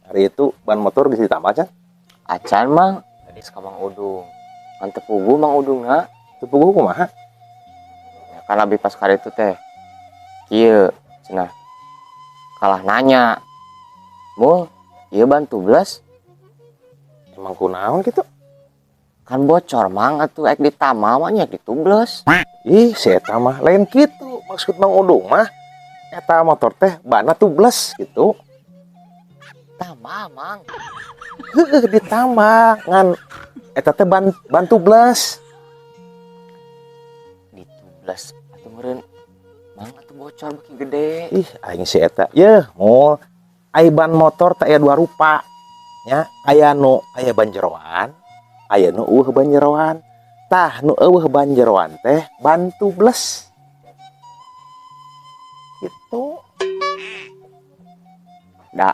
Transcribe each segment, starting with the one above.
Hari itu ban motor geus ditambal can? Acan, Mang. Tadi ka Mang Udung. Kan teu puguh Mang Udungna. Teu puguh kumaha? Ya kan abi pas kali itu teh. Kieu cenah. Kalah nanya. "Mul, ieu ban tubeless?" Emang kunaon gitu? Kan bocor, Mang, atuh ek ditambal mah nya ditubles. Ih, si eta mah lain gitu. Maksud Mang Udung mah eta motor teh banna tubeless gitu. Tambah, Mang. Heueuh, ditambal ngan eta teh ban ban tubeless. Ditubles atuh meureun, Mang, atuh bocor beuki gede. Ih, aing si eta. Yeuh, Mul. Ai ban motor teh aya dua rupa. Nya, aya nu aya ban jeroan, aya nu euweuh ban jeroan. Tah, nu euweuh ban jeroan teh ban tubeless. Gitu. Da.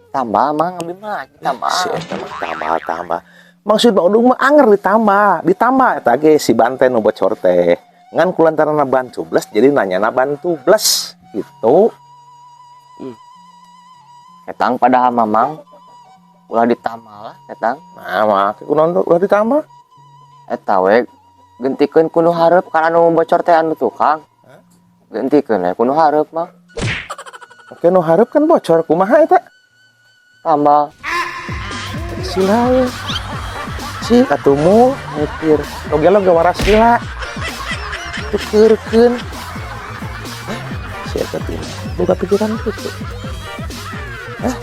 Tambah, Mang, abi mah ditambah. Si eta mah tambah tambah. Maksud Mang Udung mah anger ditambah, ditambah eta ge si ban teh nu bocor teh. Ngan kulantaran ban tubeless jadi nanyana ban tubeless gitu. Ketang padahal Mamang ulah ditambah lah ketang. Nah, mah kunaon tuh ulah ditambah? Eta we gentikeun ku nu hareup, kan anu bocor teh anu tukang. Hah? Gentikeun we ku nu hareup mah. Oke, nu hareup kan bocor, kumaha eta? Tambah. Sila we. Si atuh mu mikir. Oge lo waras sila. Tukeurkeun. Si eta teh boga pikiran gitu. Hah?